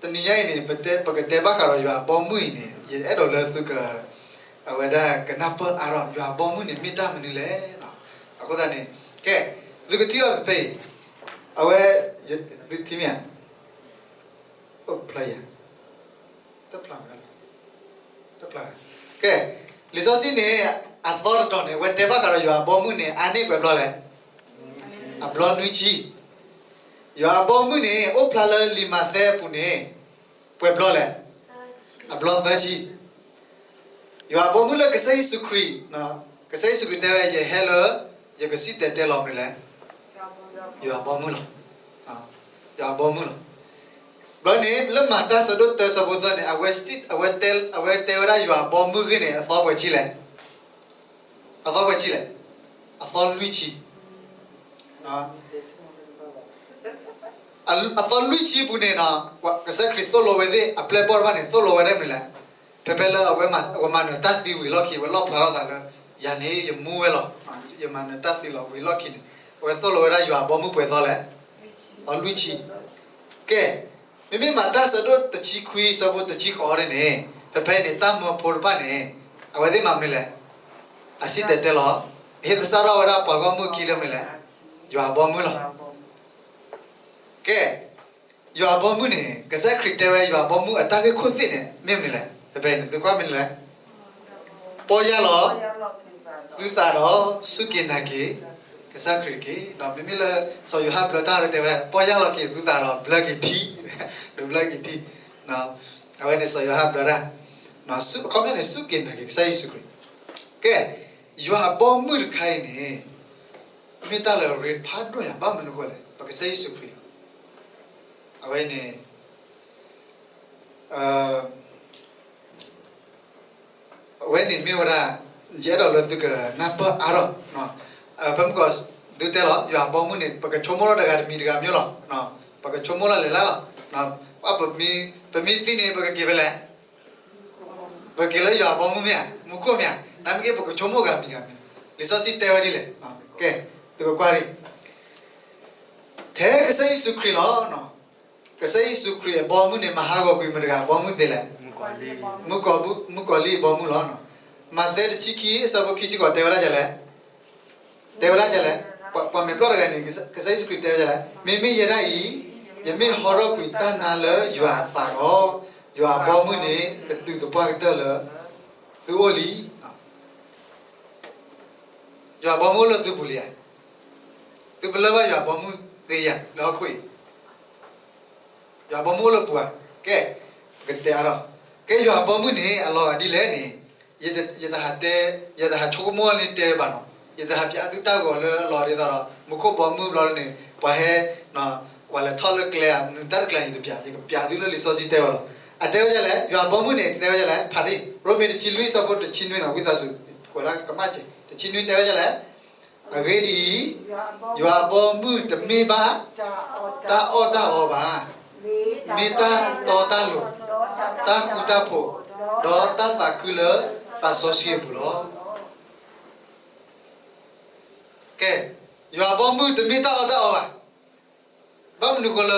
တနံၤညါအံၤန့ၣ် ပကတဲဘၣ်ဃးဒီးယွၤအဘီမုၢ်အံၤန့ၣ် ယအဲၣ်ဒိးလၢသုက, အဝဲဒၣ်ကနၢ်ပၢၢ်အါထီၣ် ယွၤအဘီမုၢ်န့ၣ်မ့ၢ်တၢ်မနုၤလဲၣ်. အဃိသတးန့ၣ်, ကဲ, သုကထံၣ်အီၤဖဲဖဲအံၤ, အဝဲ, သုထံၣ်မ့ၢ်ဧါ, ဖျါယၤ, တဖျါဝဲဒၣ်လီၤ, တဖျါဝဲ, ကဲ, လံာ်စီဆှံန့ၣ် အသီတတီၤန့ၣ် အဝဲတဲဘၣ်ဃးဒီးယွၤအဘီမုၢ်န့ၣ် အါန့ၢ်ပှဲၤဘျီလဲၣ်, အဘျီနွံဆံ. ယွၤအဘီမုၢ်န့ၣ် အိၣ်ဖျါလၢလံာ်မးသဲအပူၤန့ၣ် ပှဲၤဘျီလဲၣ်, အဘျီသၢဆံ. ယွၤအဘီမုၢ်လၢကစၢ်ယ့ၣ်ၡူးခရံာ်, ကစၢ်ယ့ၣ်ၡူးခရံာ်တဲဝဲ ယဟဲလၢ ယကစံၣ်တဲၤတဲလီၤမနုၤလဲၣ်, ယွၤအဘီမုၢ်လီၤ, ယွၤအဘီမုၢ်လီၤ. ဘျီန့ၣ် လၢမၤတၢ်ဆၢဒိၣ်တၢဆၢဖိသၢန့ၣ် အဝဲတဲဝဲဒၣ်ယွၤအဘီမုၢ်ဂ့ၢ်န့ၣ် အသီပှဲၤဆံလဲၣ်, အသီပှဲၤဆံလဲၣ်, အသီလွံၢ်ဆံ. အသီလွံၢ်ဆံအပူၤန့ၣ် ကစၢ်ခရံာ်သိၣ်လိဝဲသ့ၣ် အပျဲၢ်ဘီၣ်တဖၣ်န့ၣ် သိၣ်လိဝဲဒၣ်မနုၤလဲၣ်, ဖဲဖဲလၢအဝဲမၤနၢၤတၢ်သံဝံၤလီၢ်ခံ အဝဲလီၣ်ဖျါထီၣ်သးလၢ ယၤန့ၣ်ယမူဝဲလီၤ, ယမၤနၢၤတၢ်သံလီၤဝံၤလီၢ်ခံန့ၣ် အဝဲသိၣ်လိဝဲဒၣ်ယွၤအဘီမုၢ်ပှဲၤသီလဲၣ်, အလွံၢ်ဆံ. ကဲ, မ့မ့ၢ်မၤတၢ်ဆၢဒိၣ်တဆံခွံဆၢဖိတဆံဃိးန့ၣ်န့ၣ် ဖဲဖဲအံၤန့ၣ် တၢ်မၢဖိတဖၣ်န့ၣ် အဝဲသ့ၣ်မၤမနုၤလဲၣ်, အစံၣ်တဲၤတဲလီၤ, အဟ့ၣ်သဆၣ်ထီၣ်ဝဲဒၣ်ပှၤဂီၢ်မုၢ်အခံလၢမနုၤလဲၣ်, ယွၤအဘီမုၢ်လီၤ. ကဲ, ယွၤအဘီမုၢ်န့ၣ် ကစၢ်ခရံာ်တဲဝဲယွၤအဘီမုၢ်အတၢ်ဂ့ၢ်ခိၣ်သ့ၣ်န့ၣ် မ့ၢ်မနုၤလဲၣ်, ဖဲဖဲအံၤန့ၣ် သုကွၢ်မနုၤလဲၣ်, ပီၢ်ယၢ်လီၤ သုသးဒီးစူၢ်က့ၤနာ်က့ၤ ကစၢ်ခရံာ်တက့ၢ်. မ့မ့ၢ်လၢစီၤယိၤဟၣ်ဘျၢတၢ်ဝဲတဲဝဲ ပီၢ်ယၢ်လီၤက့ၤသုသးဒီးဘျၢက့ၤထံ, ဒီးဘျၢက့ၤထံ, အဝဲန့ၣ်စီၤယိၤဟၣ်ဘျၢတၢ်, အခီပညီန့ၣ် စူၢ်က့ၤနာ်က့ၤကစၢ်ယ့ၣ်ၡူးခရံာ်. ကဲ, ယွၤအဘီမုၢ်တခါအံၤန့ၣ် မ့ၢ်တၢ်လၢအရ့ဖးဒိၣ်ညါ ဘၣ်မနုၤအဃိလဲၣ်, ပကစၢ်ယ့ၣ်ၡူးခရံာ်လီၤ. အဝဲန့ၣ် အဝဲန့ၣ်မ့ၢ်ဝဲဒၣ် ယအဲၣ်ဒိးလၢသုကနၢ်ပၢၢ်အါထီၣ်, ဖဲမုၢ်ကီး ဒုးတဲလီၤ ယွၤအဘီမုၢ်န့ၣ် ပကဆိကမိၣ်လီၤတဂၤတမံၤတဂၤမ့ၢ်လီၤ, ပကဆိကမိၣ်လီၤလဲၤလၢ်လီၤ. ပမ့ၢ်သံန့ၣ် ပကက့ၤဖဲလဲၣ်, ပက့ၤလၢယွၤအဘီမုၢ်မ့ၢ်ဧါ, မူခိၣ်မ့ၢ်ဧါ, နမ့ၢ်က့ၤ ပကဆိကမိၣ်ဂၤမံၤဂၤမံၤ, လံာ်စီဆှံတဲဝဲဒ်လဲၣ်, ကဲ, သုကကွၢ်ဒ် ထဲကစၢ်ယ့ၣ်ၡူးခရံာ်လီၤ. ကစၢ်ယ့ၣ်ၡူးခရံာ်အဘီမုၢ်န့ၣ် မၤဟးဂီၤကွံာ်မတၤတဂၤအဘီမုၢ်သ့လဲၣ်, မုၣ်ကီၤလံၢ်အဘီမုၢ်လီၤ. မးသဲတဆံခံ အဆၢဖိခံဆံဃိး တဲဝဲဒၣ်ဒ်လဲၣ်, တဲဝဲဒၣ်ဒ်လဲၣ်, ပှၤမဲာ်ဘျီၣ်တဂၤန့ၣ် ကစၢ်ယ့ၣ်ၡူးခရံာ်တဲဝဲဒ်လဲၣ်, မ့မ့ၢ်ယဲဒၣ်အံၤ ယမ့ၢ်ဟီထီၣ်ကွံာ်တၢ်နါလၢယွၤအသးဒီး ယွၤအဘီမုၢ်န့ၣ် ကတုၤသပှၢ်ကတၢၢ်လၢသုအိၣ်လံ. ယွၤအဘီမုၢ်အိၣ်လၢသုပူၤလံဧါ, သုပလၢၢ်ဘၣ်ယွၤအဘီမုၢ်သ့ဧါ လၢဟီၣ်ခိၣ်အံၤ, ယွၤအဘီမုၢ်အိၣ်လၢပူၤဧါ, ကဲ, ပကတဲအါထီၣ်, ကဲယွၤအဘီမုၢ်န့ၣ် အလီၤဂာ်ဒ်လဲၣ်န့ၣ်, ယတဟးတဲ, ယတဟးဆိကမိၣ်န့ၢ်တဲဘၣ်နီၤ, ယတဟးပျးသုတၢ်ဂီၤလၢအလီၤဒ်သိးဒီး မူခိၣ်ဘီမုၢ်ဘျီန့ၣ် ပှၤဟဲ ပှၤလဲၤထီၣ်လၢကျဲဧါ မနုၤတၢ်တကျဲၤန့ၣ် ယတပျး, ယကပျးသုလၢလံာ်စီဆှံတဲဝဲလီၤ. အတဲဝဲဒ်လဲၣ်, ယွၤအဘီမုၢ်န့ၣ် တဲဝဲဒ်လဲၣ်, ဖးဒ် ရိမ့ၤတဆံလွံၢ် အဆၢဖိတဆံနွံနီၤ, ဝံသးစူၤ ကွဲးဒၣ်ကမၣ်စဲး, တဆံနွံ တဲဝဲဒ်လဲၣ်, အဂ့ၢ်ဒ်အံၤ, ယွၤအဘီမုၢ်တမ့ၢ်ဘၣ် တၢ်အီၣ်တၢ်အီဘၣ်, မ့ၢ်တၢ်တီတၢ်လိၤ, တၢ်ဃူတၢ်ဖိး, ဒီးတၢ်သးခုလၢသးစီဆှံအပူၤလီၤ. ကဲ, ယွၤအဘီမုၢ်တမ့ၢ်တၢ်အီၣ်တၢ်အီဘၣ်. ဘၣ်မနုၤဃိလၢ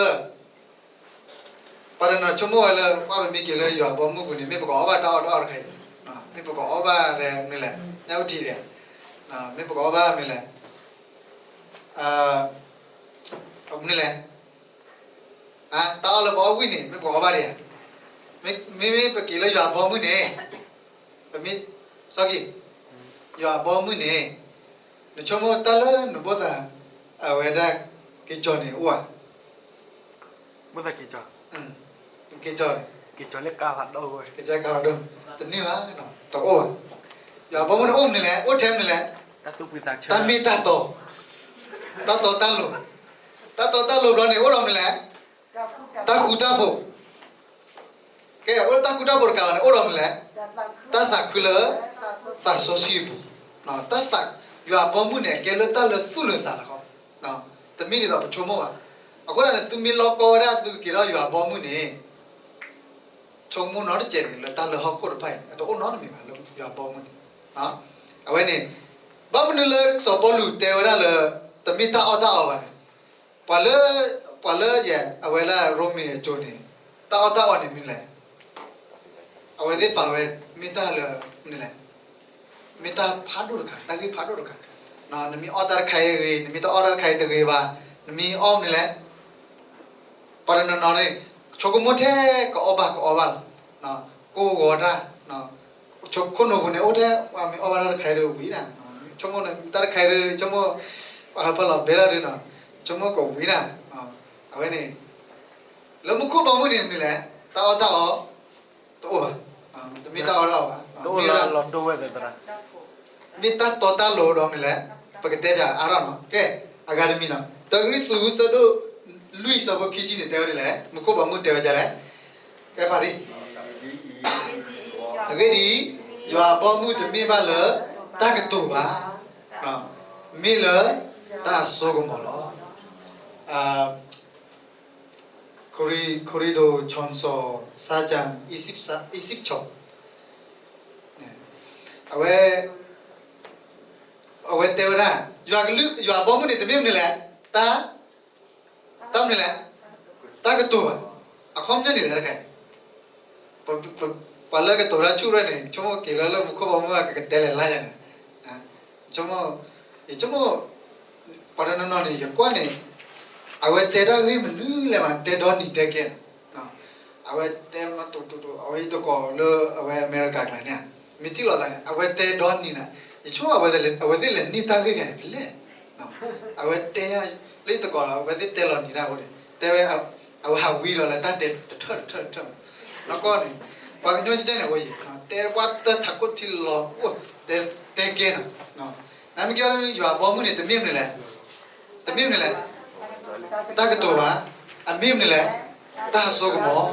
ပှၤတနီၤဆိကမိၣ်ဝဲလၢ ပှၤပမ့ၢ်က့ၤလၢယွၤအဘီမုၢ်ပူၤန့ၣ် မ့ၢ်ပကအီၣ်ဘၣ်တၢ်အီၣ်တၢ်အီတခါအံၤ, မ့ၢ်ပကအီၣ်ဘၣ်မနုၤလဲၣ်, ညၣ်အူထံဒံးဧါ, မ့ၢ်ပကအီၣ်ဘၣ်မနုၤလဲၣ်, မနုၤလဲၣ်, တၢ်အီၣ်လၢပအီၣ်ဝံၣ်န့ၣ် မ့ၢ်ပကအီၣ်ဘၣ်ဒံးဧါ, မ့မ့ၢ်ပက့ၤလၢယွၤအဘီမုၢ်န့ၣ်, ပမ့ၢ်, စီက့, ယွၤအဘီမုၢ်န့ၣ်, နဆိကမိၣ်တၢ်လၢနဘိၣ်သး, အဝဲဒၣ်, က့ၤကၠီၤန့ၣ်အိၣ်ဧါ, က့ၤကၠီၤန့ၣ်, က့ၤကၠီၤ, တန့ၢ်ဘၣ်, တအိၣ်ဘၣ်, ယွၤအဘီမုၢ်န့ၣ်အိၣ်မနုၤလဲၣ်, အိၣ်ထဲမနုၤလဲၣ်, တၢ်မ့ၢ်တၢ်တီ, တၢ်တီတၢ်လိၤ, တၢ်တီတၢ်လိၤဘျီန့ၣ် အိၣ်ဒီးမနုၤလဲၣ်, တၢ်ဃူတၢ်ဖိး, ကဲ, အိၣ်တၢ်ဃူတၢ်ဖိးတကးဘၣ်န့ၣ် အိၣ်ဒီးမနုၤလဲၣ်, တၢ်သးခုလၢ သးစီဆှံအပူၤ, တၢ်သး, ယွၤအဘီမုၢ်န့ၣ် အကဲလၢတၢ်လၢသူၣ်လၢသးလီၤ, တမ့ၢ်ဒ်သိးပဆိကမိၣ်ဘၣ်. အဃိသတးန့ၣ် သုမ့ၢ်လီၤကီဝဲဒၣ်သုကက့ၤထီၣ်ယွၤအဘီမုၢ်န့ၣ်, ဆိကမိၣ်နီတစဲးန့ၣ် လၢတၢ်လၢဟီၣ်ခိၣ်တဖၣ်အံၤန့ၣ် အတအိၣ်နီတမံၤဘၣ်လၢယွၤအဘီမုၢ်န့ၣ်. အဝဲန့ၣ်, ဘၣ်မနုၤလၢစီၤပီလူးတဲဝဲဒၣ်လၢ တမ့ၢ်တၢ်အီၣ်တၢ်အီဘၣ်န့ၣ်, ပှၤလၢ, ပှၤလၢယဲ, အဝဲဒၣ်ရိမ့ၤအစိၤန့ၣ်, တၢ်အီၣ်တၢ်အီန့ၣ်မနုၤလဲၣ်. အဝဲသ့ၣ်ပာ်ဝဲ မ့ၢ်တၢ်လၢ မနုၤလဲၣ်, မ့ၢ်တၢ်ဖးဒိၣ်တခါ, တၢ်ဂ့ၢ်ဖးဒိၣ်တခါ. နမ့ၢ်အီၣ်တၢ်တခါအံၤဂ့ၤ, နမ့ၢ်တအီၣ်တၢ်တခါအံၤတဂ့ၤဘၣ်, နမ့ၢ်အီၣ်မနုၤလဲၣ်. ပှၤတနီၤနီၤန့ၣ် ဆိကမိၣ်ထဲကအီၣ်ဘၣ်ကအီဘၣ်လီၤ. ကိၢ်ဂီၤတၢ်, ခိၣ်နူာ်ပူၤန့ၣ် အိၣ်ထဲပှၤမ့ၢ်အီၣ်ဘၣ်တၢ်တခါအံၤဒီးဝံၤနၤ, ဆိကမိၣ်တၢ်တခါအံၤဒီး ဆိကမိၣ် ပှၤဟၢဖၢလီၤဘဲလီၤဒီး ဆိကမိၣ်ကဝံၤနၤ. အဝဲန့ၣ် လၢမူခိၣ်ဘီမုၢ်န့ၣ်မနုၤလဲၣ်, တၢ်အီၣ်တၢ်အီ တအိၣ်ဘၣ်, တမ့ၢ်တၢ်အီၣ်တၢ်အီဘၣ်, မ့ၢ်ဝဲဒၣ် မ့ၢ်တၢ်တီတၢ်လိၤဒီးမနုၤလဲၣ်, ပကတဲပၠးအါထီၣ်နီၤ. ကဲ, အဂၤတမံၤနီၤ, တၢကရံၣ်သူး ဆၢဒိၣ်လွံၢ် ဆၢဖိခံဆံန့ၣ် တဲဝဲဒ်လဲၣ်, မူခိၣ်ဘီမုၢ်တဲဝဲဒ်လဲၣ်. ကဲဖးဒံ အဂ့ၢ်ဒ်အံၤ, ယွၤအဘီအမုၢ်တမ့ၢ်ဘၣ်လၢတၢ်ကတိၤဘၣ်, မ့ၢ်လၢတၢ်စိကမီၤလီၤ. ခရံာ်ဒိၣ် ချွန်စီၤ စၢ်ကၠၣ် အံစံၣ်ပျီ အဝဲ အဝဲတဲဝဲဒၣ် ယွၤကလုၢ် ယွၤအဘီအမုၢ်န့ၣ် တမ့ၢ်မနုၤလဲၣ်, တၢ် တၢ်မနုၤလဲၣ်, တၢ်ကတိၤဘၣ်. အခီပညီန့ၣ်လဲၣ်တခါအံၤ ပှၤလၢကတိၤတၢ်ဆူၣ်ရဲၣ်န့ၣ် ဆိကမိၣ်က့ၤလၢ လၢမူခိၣ်ဘီမုၢ် ကကတဲလဲၤလၢယၤန့ၣ်, ဆိကမိၣ်, ယဆိကမိၣ်, ပှၤတနီၤနီၤန့ၣ် ယကွၢ်န့ၣ် အဝဲတဲတၢ်ဂ့ၢ်မနုၤလဲၣ်မး တဲဒီနံၤတဲကဲနီၤ. အဝဲတဲမးတိၢ်တိၢ်တိၢ် အဝဲယတကိးလၢအဝဲအမဲရကၤကျါန့ၣ်ဧါ, မ့ၢ်ထံၣ်လိာ်သးန့ၣ် အဝဲတဲဒီနံၤနၤ, ယဆိကမိၣ် အဝဲသ့ၣ်လဲၤန့ၢ်တၢ်ဂ့ၢ်ဂၤအံၤဖဲလဲၣ်. အဝဲတဲယၤ လၢယတကိးလီၤ အဝဲသ့ၣ်တဲလီၤနံၤတၢ်အဃိန့ၣ် တဲဝဲ အဝဲဟးဝံဒီးလၢတၢ်တဲတထၢၣ်တထၢၣ်တထၢၣ်မး. နီၢ်ကီၢ်န့ၣ် ပှၤကညီကဲန့ၣ်အိၣ်ယံၤ တဲပှၤတၢ်ထးခိၣ်ထံလီၤအိၣ် တဲကဲနီၤ. နမ့ၢ်ကဲယွၤအဘီအမုၢ်န့ၣ် တမ့ၢ်မနုၤလဲၣ်, တမ့ၢ်မနုၤလဲၣ်, တၢ်ကတိၤဘၣ်, အမ့ၢ်မနုၤလဲၣ်, တၢ်စိကမီၤ.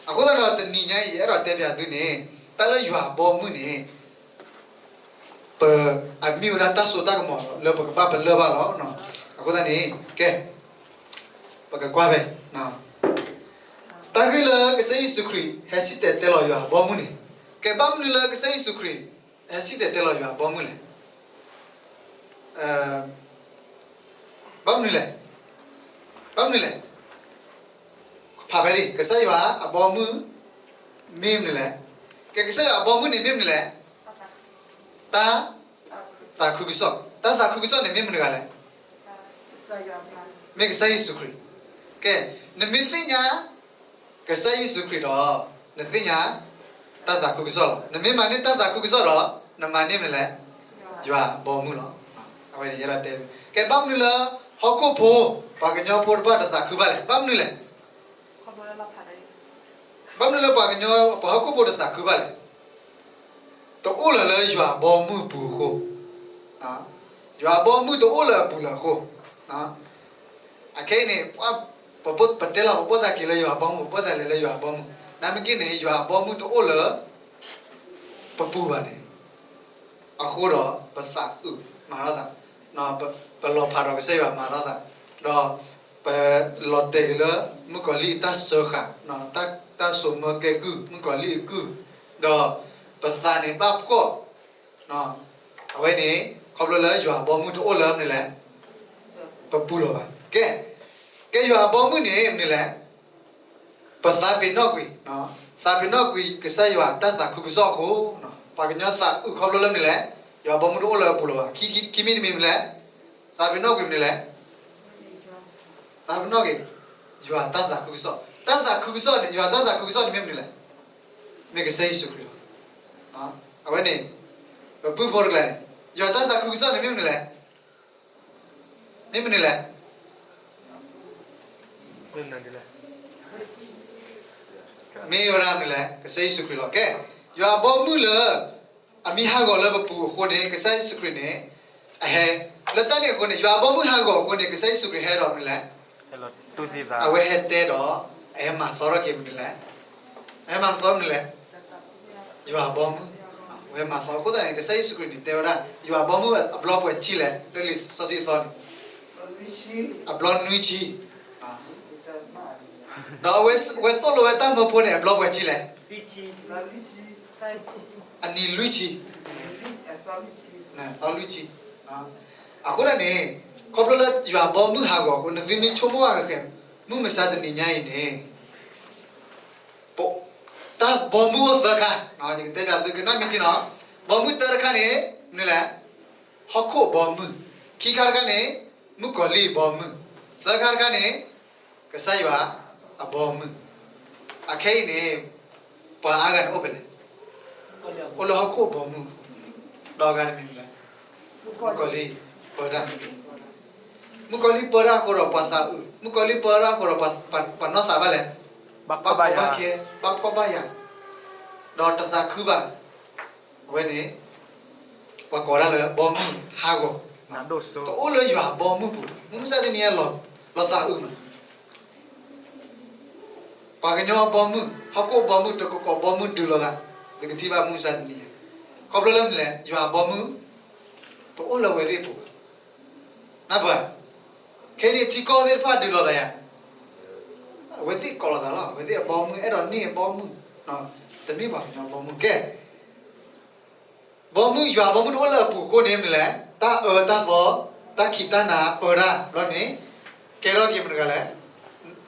အဃိသတးဒီးတနံၤညါအံၤ ယအဲၣ်ဒိးတဲပၠးသုန့ၣ် တၢ်လၢယွၤအဘီအမုၢ်န့ၣ် ပ, အမ့ၢ်ဝဲဒၣ်တၢ်စိတၢ်ကမီၤလၢပကဘၣ်ပလၢၢ်ဘၣ်လီၤ. အဃိသတးန့ၣ် ကဲ, ပကကွၢ်ဖဲ တၢ်ဂ့ၢ်လၢကစၢ်ယ့ၣ်ၡူးခရံာ် ဟဲစံၣ်တဲၤတဲလီၤယွၤအဘီအမုၢ်န့ၣ်, ကဲ ဘၣ်မနုၤလၢကစၢ်ယ့ၣ်ၡူးခရံာ် ဟဲစံၣ်တဲၤတဲလီၤယွၤအဘီအမုၢ်လဲၣ်. ဘၣ်မနုၤလဲၣ်, ဘၣ်မနုၤလဲၣ်, ဖးဖဲဒၣ် ကစၢ်ယွၤအဘီအမုၢ် မ့ၢ်မနုၤလဲၣ်. ကဲ ကစၢ်ယွၤအဘီအမုၢ်န့ၣ်မ့ၢ်မနုၤလဲၣ်, တၢ်သးခုကစီၣ်, တၢ်သးခုကစီၣ်န့ၣ်မ့ၢ်မနုၤဂၤလဲၣ်, မ့ၢ်ကစၢ်ယ့ၣ်ၡူးခရံာ်. ကဲ, နမ့ၢ်သ့ၣ်ညါ ကစၢ်ယ့ၣ်ၡူးခရံာ်ဒီး နသ့ၣ်ညါ တၢ်သးခုကစီၣ်လီၤ. နမ့ၢ်မၤန့ၢ်တၢ်သးခုကစီၣ်ဒီး နမၤန့ၢ်မနုၤလဲၣ်, ယွၤအဘီအမုၢ်လီၤ. အဝဲန့ၣ်ယဲဒၣ်တဲ, ကဲ ဘၣ်မနုၤလၢ ဟီၣ်ခိၣ်ဖိ ပှၤကညီဖိတဖၣ်တသးခုဘၣ်လဲၣ်, ဘၣ်မနုၤလဲၣ်. ဘၣ်မနုၤလၢပှၤကညီ ပှၤဟီၣ်ခိၣ်ဖိတသးခုဘၣ်လဲၣ်. တအိၣ်လၢၤလၢယွၤအဘီအမုၢ်အပူၤအဃိ, ယွၤအဘီအမုၢ်တအိၣ်လၢအပူၤလၢအဃိ, အခဲအံၤန့ၣ် ပတဲလီၤပဘၣ်သးက့ၤလၢယွၤအဘီအမုၢ်, ပဘၣ်သးလဲၤလၢယွၤအဘီအမုၢ်, နမ့ၢ်က့န့ၣ် ယွၤအဘီအမုၢ်တအိၣ်လၢ ပပူၤဘၣ်န့ၣ် အဃိဒီး ပသးအုးမၤထီၣ်သး, ပလီၤဖးဒီးကစၢ်ယွၤမၤထီၣ်သး, ဒီးပလီၤတဲာ်က့ၤလၢ မုၣ်ကီၤလံၢ်အတၢ်စၢဃာ်, တၢ်စိာ်မၢကဲကုၢ်, မုၣ်ကီၤလံၢ်အကုၢ်, ဒီးပသးန့ၣ်ဘၣ်ဖှီၣ်, အဝဲန့ၣ် ခီဖျိလၢယွၤအဘီအမုၢ်တအိၣ်လၢမနုၤလဲၣ်, ပပူၤလီၤဘၣ်. ကဲ, ကဲယွၤအဘီအမုၢ်န့ၣ်မနုၤလဲၣ်, ပသးပ့ၤနီၣ်ကွံာ်, သးပ့ၤနီၣ်ကွံာ်ကစၢ်ယွၤအတၢ်သးခုကစီၣ်အဃိ, ပှၤကညီသးအုးခီဖျိလၢမနုၤလဲၣ်, ယွၤအဘီအမုၢ်တအိၣ်လၢအပူၤလီၤဘၣ်. ခံမံၤတမံၤမနုၤလဲၣ်, သးပ့ၤနီၣ်ကွံာ်မနုၤလဲၣ်, သးပ့ၤနီၣ်ကွံာ် ယွၤတၢ်သးခုကစီၣ်, တၢ်သးခုကစီၣ်န့ၣ် ယွၤတၢ်သးခုကစီၣ်န့ၣ်မ့ၢ်မနုၤလဲၣ်, မ့ၢ်ကစၢ်ယ့ၣ်ၡူးခရံာ်လီၤ. အဝဲန့ၣ် ပပုၢ်ဖိတကျါန့ၣ် ယွၤတၢ်သးခုကစီၣ်န့ၣ်မ့ၢ်မနုၤလဲၣ်, မ့ၢ်မနုၤလဲၣ်, မ့ၢ်ဝဲဒၣ်မနုၤလဲၣ်, ကစၢ်ယ့ၣ်ၡူးခရံာ်လီၤ. ကဲ, ယွၤအဘီအမုၢ်လၢ အမံၤဟးဂီၤလၢပပူၤအဃိန့ၣ် ကစၢ်ယ့ၣ်ၡူးခရံာ်န့ၣ် အဟဲ, လၢတၢ်န့ၣ်အဃိန့ၣ် ယွၤအဘီအမုၢ်ဟးဂီၤအဃိန့ၣ် ကစၢ်ယ့ၣ်ၡူးခရံာ်ဟဲဒီးမနုၤလဲၣ်, အဝဲဟဲတဲဒီး အဟဲမၤသီထီၣ်က့ၤမနုၤလဲၣ်, အဟဲမၤသီမနုၤလဲၣ်, ယွၤအဘီအမုၢ်, အဝဲမၤသီအဃိသတးန့ၣ် ကစၢ်ယ့ၣ်ၡူးခရံာ်န့ၣ် တဲဝဲဒၣ် ယွၤအဘီအမုၢ်အဘျီပှဲၤဆံလဲၣ် လၢလံာ်စီဆှံအသီန့ၣ်, အဘျီနွံဆံ, ဒီးအဝဲသိၣ်လိဝဲတၢ်မၢဖိန့ၣ် အဘျီပှဲၤဆံလဲၣ်, အနံၣ်လွံၢ်ဆံ, သီလွံၢ်ဆံ, အဃိန့ၣ် ခီဖျိလၢယွၤအဘီအမုၢ်ဟးဂီၤအဃိ နသုမ့ၢ်ဆိကမိၣ်ဃဲၤဃဲၤ မုၢ်မဆါတနံၤညါအံၤန့ၣ် ဘီမုၢ်အိၣ်သၢခါ, ယကတဲဘၣ်သုကနၣ်မ့ၢ်ထံနီၤ. ဘီမုၢ်တၢတခါန့ၣ် မနုၤလဲၣ်, ဟီၣ်ခိၣ်ဘီမုၢ်, ခံခါတခါန့ၣ် မုၣ်ကီၤလံၢ်ဘီမုၢ်, သၢခါတခါန့ၣ် ကစၢ်ယွၤအဘီမုၢ်. အခဲအံၤန့ၣ် ပှၤအါဂၤန့ၣ်အိၣ်ဖဲလဲၣ်, အိၣ်လၢဟီၣ်ခိၣ်ဘီမုၢ်အဃိ, ဒီးအဂၤတမံၤမနုၤလဲၣ်, မုၣ်ကီၤလံၢ်ပၢတၢ် မုၣ်ကီၤလံၢ်ပၢတၢ်အဃိဒီးပှၤသးအုး, မုၣ်ကီၤလံၢ်ပၢတၢ်အဃိဒီး ပှၤနီၢ်သးဘၣ်လဲၣ်, ဘၣ်ဖှီၣ်ဘၣ်ယာ်, ဘၣ်ဖှီၣ်ဘၣ်ယာ်, ဒီးတသးခုဘၣ်. အဝဲန့ၣ် ပှၤကိးဒၣ်လၢဘီမုၢ်ဟးဂီၤ, တအိၣ်လၢယွၤအဘီမုၢ်ပူၤ, မုၢ်မဆါတနံၤညါ လီၤသးအုးမး. ပှၤကညီအဘီမုၢ်, ဟီၣ်ခိၣ်အဘီမုၢ်, တကကိးဘီမုၢ်ဒုးလိာ်သး, သုကထံၣ်ဘၣ်မုၢ်မဆါတနံၤညါ, ခီဖျိလၢမနုၤလဲၣ်, ယွၤအဘီမုၢ် တအိၣ်လၢအဝဲသ့ၣ်အပူၤဘၣ်. နၢ်ပၢၢ်, ခဲအံၤန့ၣ်ထံကီၢ်သ့ၣ်တဖၣ်ဒုးလိာ်သးယၤ, အဝဲသ့ၣ်ကိးလိာ်သးလီၤ, အဝဲသ့ၣ်အဘီမုၢ်, အဲၣ်ဒိးန့ၢ်အဘီမုၢ်, တမ့ၢ်ပှၤကညီအဘီမုၢ်. ကဲ, ဘီမုၢ်, ယွၤအဘီမုၢ်တအိၣ်လၢအပူၤအဃိန့ၣ်မနုၤလဲၣ်, တၢ်အၢတၢ်သီ, တၢ်ခံးတၢ်နၤပၢတၢ်ဘျီန့ၣ်, ကဲထီၣ်က့ၤမတၤတဂၤလဲၣ်,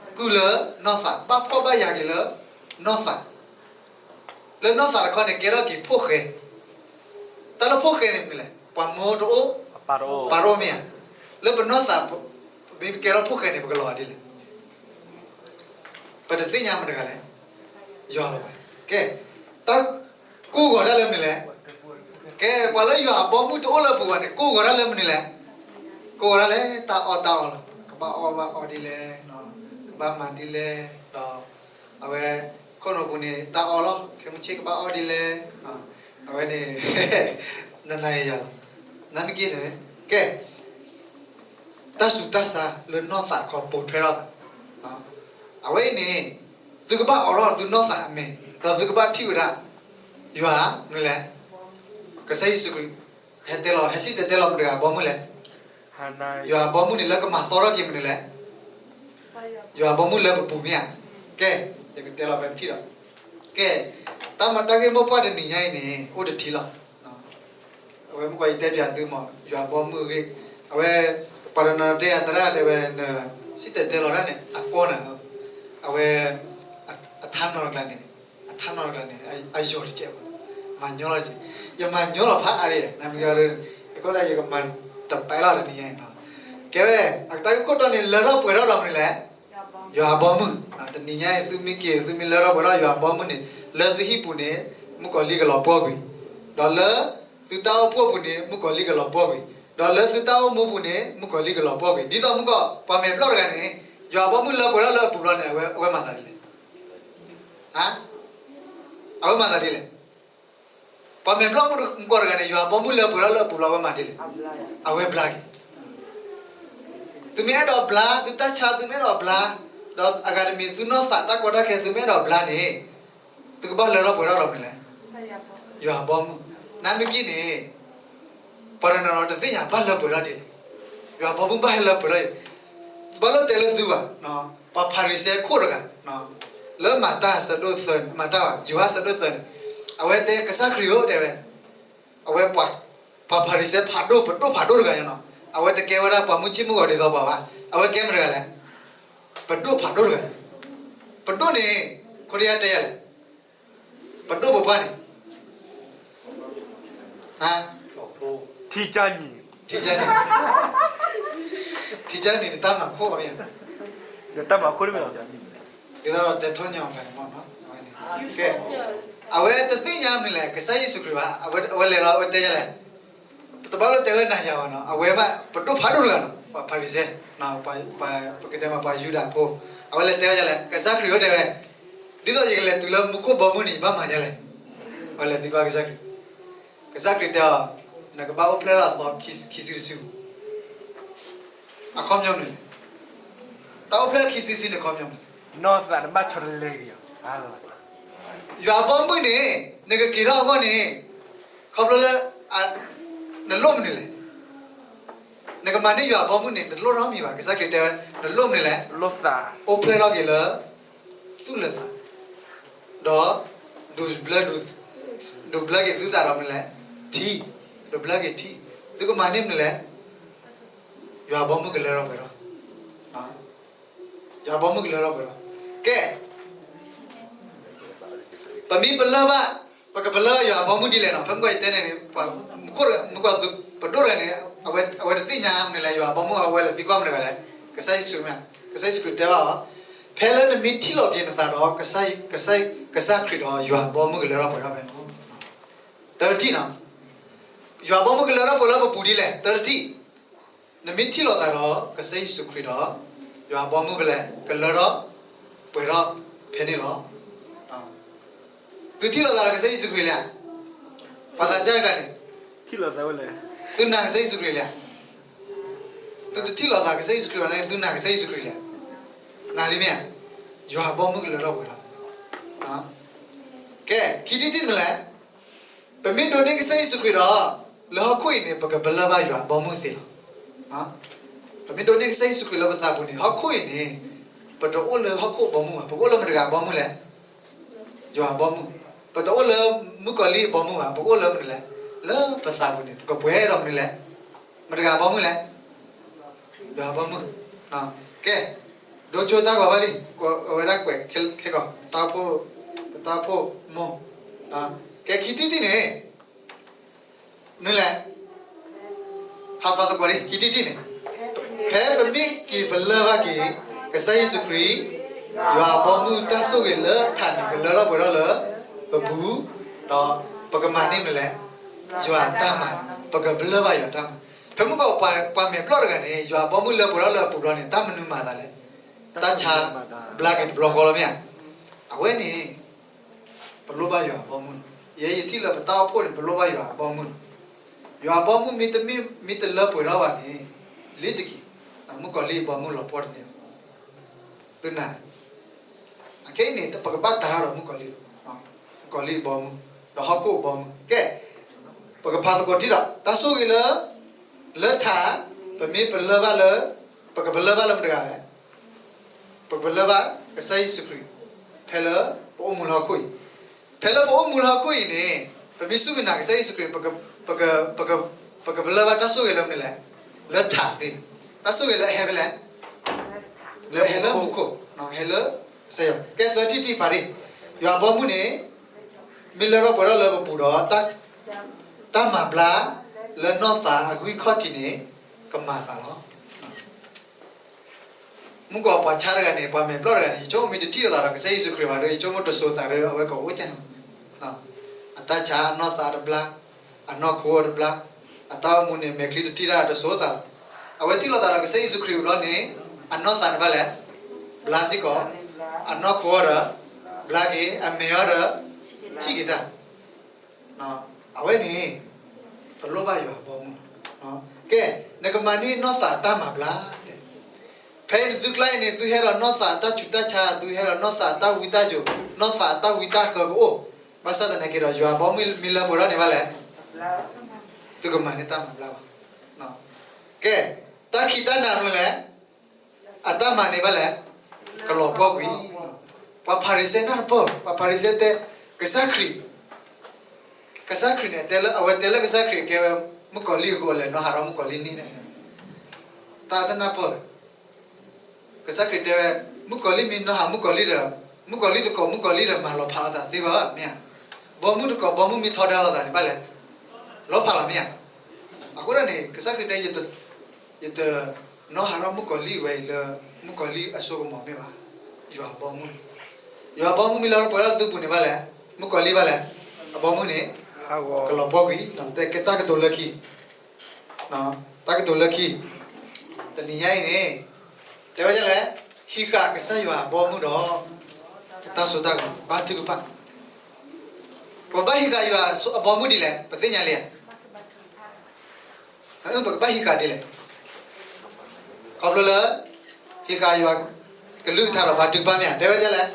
ကုၢ်လၢနီၢ်သး, ဘၣ်ဖှီၣ်ဘၣ်ယာ်က့ၤလၢနီၢ်သး, လၢနီၢ်သးတခီန့ၣ် ကဲထီၣ်က့ၤဖိၣ်ဃဲ. တၢ်လၢဖိၣ်ဃဲန့ၣ်မနုၤလဲၣ်, ပှၤမိၢ်တအိၣ်, ပၢ်တအိၣ်မ့ၢ်ဧါ. လၢပနီၢ်သး, ပမ့ၢ်ကဲထီၣ်ဖိၣ်ဃဲန့ၣ် ပကလီၤဂာ်ဒ်လဲၣ်. ပတသ့ၣ်ညါမတၤတဂၤလဲၣ်, ယွၤလီၤဘၣ်. ကဲ, တၢ်ကိၢ်ဂီၤတၢ်လၢမနုၤလဲၣ်. ကဲ, ပှၤလၢယွၤအဘီမုၢ်တအိၣ်လၢအပူၤဘၣ်န့ၣ် ကိၢ်ဂီၤတၢ်လၢမနုၤလဲၣ်. ကိၢ်ဂီၤတၢ်လၢတၢ်အီၣ်တၢ်အီလီၤ. ကဘၣ်အီၣ်ဘၣ်အီဒ်လဲၣ်, ကဘၣ်မၤဒ်လဲၣ်, ဒီး အဝဲ ခိၣ်နူာ်ပူၤန့ၣ် တၢ်အီၣ်လီၤ, ခဲမုၢ်ဆ့ၣ်ကဘၣ်အီၣ်ဒ်လဲၣ်, အဝဲန့ၣ် နနၤယၤလီၤ. နမ့ၢ်က့ၤန့ၣ်, ကဲ, တၢ်ဆူးတၢ်ဆါလၢနီၢ်သးတခီပိာ်ထွဲထီၣ်သး, အဝဲအံၤန့ၣ် သုကဘၣ်အိးထီၣ်သုနီၢ်သးအမဲာ်, ဒီးသုကဘၣ်ထံၣ်ဝဲဒၣ် ယွၤ, မနုၤလဲၣ်, ကစၢ်ယ့ၣ်ၡူးခရံာ် ဟဲတဲလီၤ, ဟဲစံၣ်တဲၤတဲလီၤမတၤတဂၤအဘီမုၢ်လဲၣ်. ယွၤအဘီမုၢ်န့ၣ် လၢကမၤသီထီၣ်က့ၤမနုၤလဲၣ်. ယွၤအဘီမုၢ်လၢပပူၤမ့ၢ်ဧါ. ကဲ, ယကတဲလီၤဖဲထံၣ်ဒီး, ကဲ, တၢ်မၤတၢ်ဂ့ၢ်မိၢ်ပှၢ်တနံၤညါအံၤန့ၣ် အိၣ်တထံလီၤ. အဝဲမ့ၢ်ကွၢ်ယတဲပၠးသုမး ယွၤအဘီမုၢ်အဂ့ၢ်, အဝဲ ပှၤတနီၤတဲယၤသရၣ်တဲဝဲ နစံၣ်တဲၤတဲလီၤတၢ်န့ၣ် အကီနၤဧၢ, အဝဲ အထါနီတကျါန့ၣ်, အထါနီတကျါန့ၣ် အယီၤတကဲးဘၣ်, မၤညီလီၤတကဲး, ယမၤညီလီၤဖးအါဒံး, နမ့ၢ်ယီၤ, ယကီၢ်သးယကမၤတပဲလီၤတနံၤညါအံၤနီၤ. ကဲဝဲ, အတၢ်ဂ့ၢ်ခိၣ်တီန့ၣ် လၢထီၣ်ပှဲၤထီၣ်ဒီးမနုၤလဲၣ်. ယွၤအဘီမုၢ်, တနံၤညါအံၤ သုမ့ၢ်က့ၤ သုမ့ၢ်လၢထီၣ်ပှဲၤထီၣ်ယွၤအဘီမုၢ်န့ၣ် လၢသုဟံၣ်ပူၤန့ၣ် မုၣ်ကီၤလံၢ်ကလီၤပှီၢ်ကွံာ်, ဒီးလၢသုတၢ်အိၣ်ဖှိၣ်ပူၤန့ၣ် မုၣ်ကီၤလံၢ်ကလီၤပှီၢ်ကွံာ်, ဒီးလၢသုတၢ်အိၣ်မူပူၤန့ၣ် မုၣ်ကီၤလံၢ်ကလီၤပှီၢ်ကွံာ်, ဒ်သိးမုၢ်ကီၢ် ပှၤမဲာ်ဘျီၣ်တဂၤန့ၣ် ယွၤအဘီမုၢ်လၢပှဲၤထီၣ်လၢအပူၤဘျီန့ၣ် အဝဲမၤသးဒ်လဲၣ်. အဝဲမၤသးဒ်လဲၣ်. ပှၤမဲာ်ဘျီၣ်မုၣ်ကီၢ်တဂၤန့ၣ် ယွၤအဘီမုၢ်လၢပှဲၤထီၣ်လၢအပူၤဘျီ အဝဲမၤဒ်လဲၣ်. အဝဲဘျါက့ၤ. သုမ့ၢ်အဲၣ်ဒိးဘျါ သုတၢ်ဆါ သုမ့ၢ်အဲၣ်ဒိးဘျါ, ဒီးအဂၤတမံၤ သုနီၢ်သးတၢ်ကီတၢ်ခဲ သုမ့ၢ်အဲၣ်ဒိးဘျါန့ၣ် သုကဘၣ်လၢထီၣ်ပှဲၤထီၣ်ဒီးမနုၤလဲၣ်. ယွၤအဘီမုၢ်. နမ့ၢ်က့ၤန့ၣ် ပှၤတနီၤနီၤတသ့ၣ်ညါဘၣ်လၢပှဲၤထီၣ်ဒ်လဲၣ်. ယွၤအဘီမုၢ်ဘၣ်ဟဲလၢပှဲၤထီၣ်အံၤ, တဘၣ်လိၣ်တဲလၢသုဘၣ်, ပှၤဖၤရံၤၡဲခိၣ်တဂၤ, လၢမၤတၢ်ဆၢဒိၣ်သၢ, မၤတၢ်ဘၣ်, ယိၤဟၣ်ဆၢဒိၣ်သၢန့ၣ်, အဝဲတဲကစၢ်ခရံာ်ဧၢ တဲဝဲ, အဝဲ ပှၤဖၤရံၤၡဲဖးဒိၣ် ပဒိၣ်ဖးဒိၣ်တဂၤညါနီၤ, အဝဲတကဲဝဲဒၣ်ပှၤမုၢ်ဆ့ၣ်မုၢ်ဂီၤဒ်သိးပှၤဘၣ်, အဝဲကဲမတၤတဂၤလဲၣ်. ပဒိၣ်ဖးဒိၣ်တဂၤ, ပဒိၣ်န့ၣ် ခိၣ်တယၢ်တဲယၤလဲၣ်, ပဒိၣ်ပပှၢ်န့ၣ် ထံကၢ်နံၤ, ထံကၢ်နံၤ, ထံကၢ်နံၤန့ၣ် တၢ်မၤခိၣ်မ့ၢ်, တၢ်မၤခိၣ်မ့ၢ်, ဒ်သိးတဲထီၣ်ညီတၢ်န့ၣ်မ့ၢ်နီၤ, ကဲ, အဝဲတသ့ၣ်ညါမနုၤလဲၣ် ကစၢ်ယ့ၣ်ၡူးခရံာ်ဘၣ်, အဝဲလဲၤလီၤ အဝဲတဲယၤလဲၣ်, တဘၣ်လိၣ်တဲလၢနၤယၤဘၣ်နီၤ, အဝဲမ့ၢ်ပဒိၣ်ဖးဒိၣ်တဂၤနီၤ, ပှၤဖၤရံၤၡဲ, ပကတဲမ့ၢ်ပှၤယူဒၤဖိ, အဝဲလဲၤတဲဝဲဒ်လဲၣ်, ကစၢ်ခရံာ်အိၣ်တဲဝဲ, ဒ်သိးယကလဲၤတုၤလၢမူခိၣ်ဘီမုၢ်န့ၣ် ယဘၣ်မၤဒ်လဲၣ်, အဝဲလဲၤသံကွၢ်ကစၢ်ခရံာ်, ကစၢ်ခရံာ်တဲအီၤ, နကဘၣ်အိၣ်ဖျဲၣ်ထီၣ်အသီခံစုတစု, အခီပညီမနုၤလဲၣ်, တၢ်အိၣ်ဖျဲၣ်ခံစုတစုန့ၣ် အခီပညီမနုၤလဲၣ်, နီၢ်သးတဘၣ်ဆီတလဲက့ၤအီၤ, ယွၤအဘီမုၢ်န့ၣ် နကက့ၤထီၣ်အဂီၢ်န့ၣ်, ခီဖျိလၢ နလိၣ်မနုၤလဲၣ်, နကမၤန့ၢ်ယွၤအဘီမုၢ်န့ၣ် တလိၣ်နီတမံၤဘၣ်, ကစၢ်ခရံာ်တဲဝဲ, နလိၣ်မနုၤလဲၣ်, အိၣ်ဖျဲၣ်ထီၣ်က့ၤလၢ သူၣ်လၢသး, ဒီး ဒိးဘျၢ, ဒိးဘျၢက့ၤသုသးဒီးမနုၤလဲၣ်, ထံ, ဒိးဘျၢက့ၤထံ, သုကမၤန့ၢ်မနုၤလဲၣ်, ယွၤအဘီမုၢ်ကလၢထီၣ်ပှဲၤထီၣ်, ယွၤအဘီမုၢ်ကလၢထီၣ်ပှဲၤထီၣ်, ကဲ, ပ မ့ၢ်ပလၢၢ်ဘၣ်, ပကပလၢၢ်ယွၤအဘီမုၢ်ဒ်လဲၣ်နီၤ. ဖဲမုၢ်ကီၢ်ယတဲန့ၣ်န့ၣ် မူခိၣ်မူခိၣ်ပဒိၣ်တဂၤန့ၣ် အဝဲတသ့ၣ်ညါမနုၤလဲၣ် ယွၤအဘီမုၢ် အဝဲလဲၤသံကွၢ်မတၤတဂၤလဲၣ်, ကစၢ်ယ့ၣ်ၡူးခရံာ်. ကစၢ်ယ့ၣ်ၡူးခရံာ်တဲဘၣ်အီၤ, ဖဲလၢနမ့ၢ်ထံၣ်လီၤက့ၤနသးဒီး ကစၢ်ခရံာ်ဒီး ယွၤအဘီမုၢ်ကလၢထီၣ်ပှဲၤထီၣ်ဖဲန့ၣ်လီၤ. တထံၣ်နီၤ, ယွၤအဘီမုၢ်ကလၢထီၣ်ပှဲၤထီၣ်လၢပပူၤဒ်လဲၣ်. တထံၣ်, နမ့ၢ်ထံၣ်လီၤသးဒီး ကစၢ်ယ့ၣ်ၡူးခရံာ်ဒီး ယွၤအဘီမုၢ်ဖဲလဲၣ် ကလၢထီၣ်ပှဲၤထီၣ်ဖဲန့ၣ်လီၤ. သုထံၣ်လီၤသးဒီးကစၢ်ယ့ၣ်ၡူးခရံာ်လဲၣ်. ပှၤသးစၢ်တဂၤန့ၣ်, သုနာ်ကစၢ်ယ့ၣ်ၡူးခရံာ်လဲၣ်. သုတထံၣ်လီၤသးကစၢ်ယ့ၣ်ၡူးခရံာ်ဘၣ်န့ၣ် သုနာ်ကစၢ်ယ့ၣ်ၡူးခရံာ်လဲၣ်. နာ်လံမ့ၢ်ဧါ. ယွၤအဘီမုၢ်ကလၢထီၣ်ပှဲၤထီၣ်. ကဲ, ခံထံၣ်တထံၣ်မနုၤလဲၣ်. ပမ့ၢ်ဒိးန့ၢ်ကစၢ်ယ့ၣ်ၡူးခရံာ်ဒီး လၢဟီၣ်ခိၣ်အံၤန့ၣ် ပကပလၢၢ်ဘၣ်ယွၤအဘီမုၢ်သ့လီၤ. ပမ့ၢ်ဒိးန့ၢ်ကစၢ်ယ့ၣ်ၡူးခရံာ်လၢပသးပူၤန့ၣ် ဟီၣ်ခိၣ်အံၤန့ၣ် ပတအိၣ်လၢဟီၣ်ခိၣ်အဘီမုၢ်ဘၣ်. ပကအိၣ်လၢမတၤတဂၤအဘီမုၢ်လဲၣ်. ယွၤအဘီမုၢ်. ပတအိၣ်လၢမုၣ်ကီၤလံၢ်အဘီမုၢ်ဘၣ်. ပကအိၣ်လၢမနုၤလဲၣ်. လၢပသးပူၤန့ၣ် ပကပှဲၤဒီးမနုၤလဲၣ်. မတၤတဂၤအဘီမုၢ်လဲၣ်. ယွၤအဘီမုၢ်. ကဲ, ဒိဆိတၢ်ဂီၤဘၣ်လံ, အဝဲဒၣ်ကွဲးခဲကီး, တၢ်အိၣ်ဖှိၣ်, တၢ်အိၣ်ဖှိၣ်မိၢ်. ကဲ, ခံထံၣ်တထံၣ်န့ၣ် မနုၤလဲၣ်. ဟးပာ်သကိးဒံး ခံထံၣ်တထံၣ်န့ၣ်, ဖဲပမ့ၢ်က့ၤပလၢၢ်ဘၣ်က့ၤ ကစၢ်ယ့ၣ်ၡူးခရံာ်, ယွၤအဘီမုၢ်တၢ်ဆိၣ်ဂ့ၤလၢထးန့ၣ် ကလၢထီၣ်ပှဲၤထီၣ်လၢပပူၤ, ဒီးပကမၤန့ၢ်မနုၤလဲၣ်. ယွၤအတၢ်မၤ, ပကပလၢၢ်ဘၣ်ယွၤအတၢ်မၤ. ဖဲမုၢ်ကီၢ်ပှၤမဲာ်ဘျီၣ်တဂၤန့ၣ် ယွၤအဘီမုၢ်လၢပှဲၤထီၣ်လၢအပူၤဘျီန့ၣ် တၢ်မနုၤမၤသးလဲၣ်. တၢ်ဆါဘျါက့ၤတဘျီဃီလီၤမ့ၢ်ဧါ. အဝဲန့ၣ် ပလိၣ်ဘၣ်ယွၤအဘီမုၢ်လီၤ. ယဲယထံၣ်လၢပတၢ်အိၣ်ဖှိၣ်န့ၣ် ပလိၣ်ဘၣ်ယွၤအဘီမုၢ်လီၤ. ယွၤအဘီမုၢ်မ့ၢ်တမ့ၢ်, မ့ၢ်တလၢပှဲၤထီၣ်ဘၣ်န့ၣ်, လ့ၤတက့ၤ, မုၣ်ကီၤလံၢ်အဘီမုၢ်လီၤပှီၢ်တန့ၢ်ဘၣ်. သုနာ်, အခဲအံၤန့ၣ် ပကဘၣ်တၢ်ဒီးမုၣ်ကီၤလံၢ်လီၤ. မုၣ်ကီၤလံၢ်အဘီမုၢ်, ဒီးဟီၣ်ခိၣ်အဘီမုၢ်. ကဲ, ပကဖးသကိးတံၢ်ဒီး တၢ်ဆိၣ်ဂ့ၤလၢ လၢထး, ပမ့ၢ်ပလၢၢ်ဘၣ်လၢ, ပကပလၢၢ်ဘၣ်လၢမတၤတဂၤလဲၣ်. ပကပလၢၢ်ဘၣ်ကစၢ်ယ့ၣ်ၡူးခရံာ် ဖဲလၢပအိၣ်မူလၢဟီၣ်ခိၣ်အံၤ. ဖဲလၢပအိၣ်မူလၢဟီၣ်ခိၣ်အံၤန့ၣ် ပမ့ၢ်စူၢ်က့ၤနာ်ကစၢ်ယ့ၣ်ၡူးခရံာ်, ပကပလၢၢ်ဘၣ်တၢ်ဆိၣ်ဂ့ၤလၢမနုၤလဲၣ်, လၢထးသ့. တၢ်ဆိၣ်ဂ့ၤလၢအဟဲဖဲလဲၣ်, လၢအဟဲလၢမူခိၣ်, ဟဲလၢကစၢ်ယွၤ. ကဲသၢထံၣ်တထံၣ်ပာ်ဒံး, ယွၤအဘီမုၢ်န့ၣ် မ့ၢ်လၢထီၣ်ပှဲၤထီၣ်လၢပပူၤဒီး တၢ်မၤဘျါလၢနီၢ်သးအဂံၢ်ခီၣ်ထံးန့ၣ် ကမၤသးလီၤ. မုၣ်ကီၤပှၤဆါတဂၤန့ၣ်, ပှၤမဲာ်ဘျီၣ်တဂၤန့ၣ်, ယဆိကမိၣ်မ့ၢ်တထံၣ်လိာ်သးဒီးကစၢ်ယ့ၣ်ၡူးခရံာ်ဘၣ်ဒီး ယဆိကမိၣ်တစိၤသးဒီး အဝဲကအိၣ်ကၢန့ၣ်လီၤ. အတၢ်ဆါအနီၢ်သးတဘျါ, အနီၢ်ခိအီၤတဘျါ, အတၢ်အိၣ်မူန့ၣ် မဲာ်ချံတထံၣ်တၢ်တစိၤသးလီၤ. အဝဲထံၣ်လိာ်သးဒီးကစၢ်ယ့ၣ်ၡူးခရံာ်ဘျီန့ၣ်, အနီၢ်သးန့ၣ်ဘၣ်လဲၣ်, ဘျါစ့ၢ်ကီး, အနီၢ်ခိအီၤဒီး, ဘျါက့ၤ, အမဲာ်အီၤဒီး, ထံၣ်က့ၤတၢ် အဝဲန့ၣ် ပလိၣ်ဘၣ်ယွၤအဘီမုၢ်လီၤ. ကဲ, နကမၤန့ၢ်နီၢ်သးတၢ်မၤဘျါဒဲး. ဖဲသုကျါအံၤန့ၣ် သုဟဲဒီးနီၢ်သးတၢ်ဆူးတၢ်ဆါ, သုဟဲဒီးနီၢ်သးတၢ်ဝံတၢ်ယိး, နီၢ်သးတၢ်ဝံတၢ်ဃၢကအိၣ်, ဘၣ်ဆၣ်သနာ်က့ဒီး ယွၤအဘီမုၢ်မ့ၢ်လၢပှဲၤထီၣ်န့ၣ်ဘၣ်လဲၣ်, သုကမၤန့ၢ်တၢ်မၤဘျါလီၤ. ကဲ, တၢ်ခံးတၢ်နၤမနုၤလဲၣ်, အတၢ်မၤန့ၣ်ဘၣ်လဲၣ်, ကလီၤပှီၢ်ကွံာ်. ပှၤဖၤရံၤၡဲနၢ်တပၢၢ်, ပှၤဖၤရံၤၡဲတဲ, ကစၢ်ခရံာ်, ကစၢ်ခရံာ်န့ၣ် အဝဲတဲလၢကစၢ်ခရံာ်ကဲဝဲမုၣ်ကီၤလံၢ်အဃိ အလဲၤနီၣ်ဟးထီၣ်မုၣ်ကီၤလံၢ်န့ၣ်, တၢ်တနၢ်ပၢၢ်. ကစၢ်ခရံာ်တဲဝဲ, မုၣ်ကီၤလံၢ်မ့ၢ်နီၣ်ဟးမုၣ်ကီၤလံၢ်ဒီး, မုၣ်ကီၤလံၢ်သကိးမုၣ်ကီၤလံၢ်ဒီး မၤလီၤဖးလိာ်သးသ့ဘၣ်ဘၣ် မ့ၢ်ဧါ. ဘီမုၢ်သကိးဘီမုၢ်မ့ၢ်ထီဒါလိာ်သးန့ၣ်ဘၣ်လဲၣ်, လီၤဖးလီၤ မ့ၢ်ဧါ. အဃိဒီးန့ၣ် ကစၢ်ခရံာ်တဲ ယတနီၣ်ဟးထီၣ်မုၣ်ကီၤလံၢ်ဝဲအံၤလၢ မုၣ်ကီၤလံၢ်အစိကမီၤမ့ၢ်ဘၣ်, ယွၤအဘီမုၢ်လီၤ. ယွၤအဘီမုၢ်မ့ၢ်လၢပှဲၤထီၣ်လၢသုပူၤန့ၣ်ဘၣ်လဲၣ်, မုၣ်ကီၤလံၢ်ဘၣ်လဲၣ်, အဘီမုၢ်န့ၣ် ကလီၤပှီၢ်ကွံာ်, တၢ်ကတိၤလၢခံ တၢ်ကတိၤလၢခံ, တနံၤညါအံၤန့ၣ် တဲဝဲဒ်လဲၣ်, ဟံးဃာ်ကစၢ်ယွၤအဘီမုၢ်ဒီး အတၢ်စိတၢ်ကမီၤ ဘါထုကဖၣ်. ပဘၣ်ဟံးဃာ်ယွၤအဘီမုၢ်ဒ်လဲၣ် ပသ့ၣ်ညါလံဧါ. ပကဘၣ်ဟံးဃာ်ဒ်လဲၣ်. ခီဖျိလၢ ဟံးဃာ်ယွၤကလုၢ်ကထါဒီးဘါထုကဖၣ်မ့ၢ်ဧါ. တဲဝဲဒ်လဲၣ်,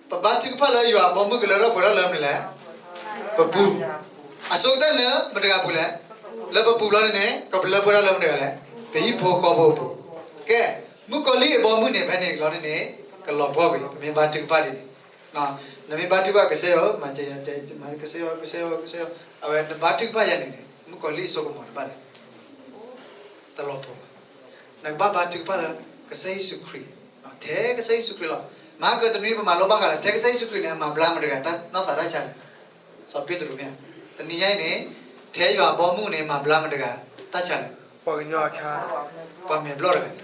ပဘါထုကဖၣ်လၢယွၤအဘီမုၢ်ကလၢထီၣ်ပှဲၤထီၣ်လၢမနုၤလဲၣ်, ပပူၤ, အဆိကတၢၢ်လၢမတၤတဂၤပူၤလဲၣ်, လၢပပူၤလီၤန့ၣ်န့ၣ် ကပလၢပှဲၤထီၣ်လၢမတၤတဂၤလဲၣ်, ပဟံၣ်ဖိဃီဖိအပူၤ. ကဲ, မုၣ်ကီၤလံၢ်အဘီမုၢ်န့ၣ် ဖဲန့ၣ်လီၤန့ၣ်န့ၣ် ကလီၤပှီၢ်ကွံာ် ပမ့ၢ်ဘါထုကဖၣ်ဒ်န့ၣ်. နမ့ၢ်ဘါထုကဖၣ်ကစၢ်ယွၤဧၢ, မၤစၢၤယၤ, ကစၢ်ယွၤ, ကစၢ်ယွၤ, ကစၢ်ယွၤ, အဝဲနဘါထုကဖၣ်ယၤန့ၣ်န့ၣ် မုၣ်ကီၤလံၢ်အစိကမီၤန့ၣ်ဘၣ်လဲၣ်, တလီၤပှီၢ်ဘၣ်. နကဘၣ်ဘါထုကဖၣ်လၢ ကစၢ်ယ့ၣ်ၡူးခရံာ်, ထဲကစၢ်ယ့ၣ်ၡူးခရံာ်လီၤ. မၤကတနွံပမၤလိဘၣ်ဃးလၢ ထဲကစၢ်ယ့ၣ်ၡူးခရံာ်န့ၣ် အမၤဘျါမတၤတဂၤနီၢ်သးတၢ်ဆါလဲၣ်. စီၤပ့းတရူးမ့ၢ်ဧါ. တနံၤညါအံၤန့ၣ် ထဲယွၤအဘီအမုၢ်န့ၣ် မၤဘျါမတၤတဂၤတၢ်ဆါလဲၣ်. ပှၤမဲာ်ဘျီၣ်တဂၤန့ၣ်.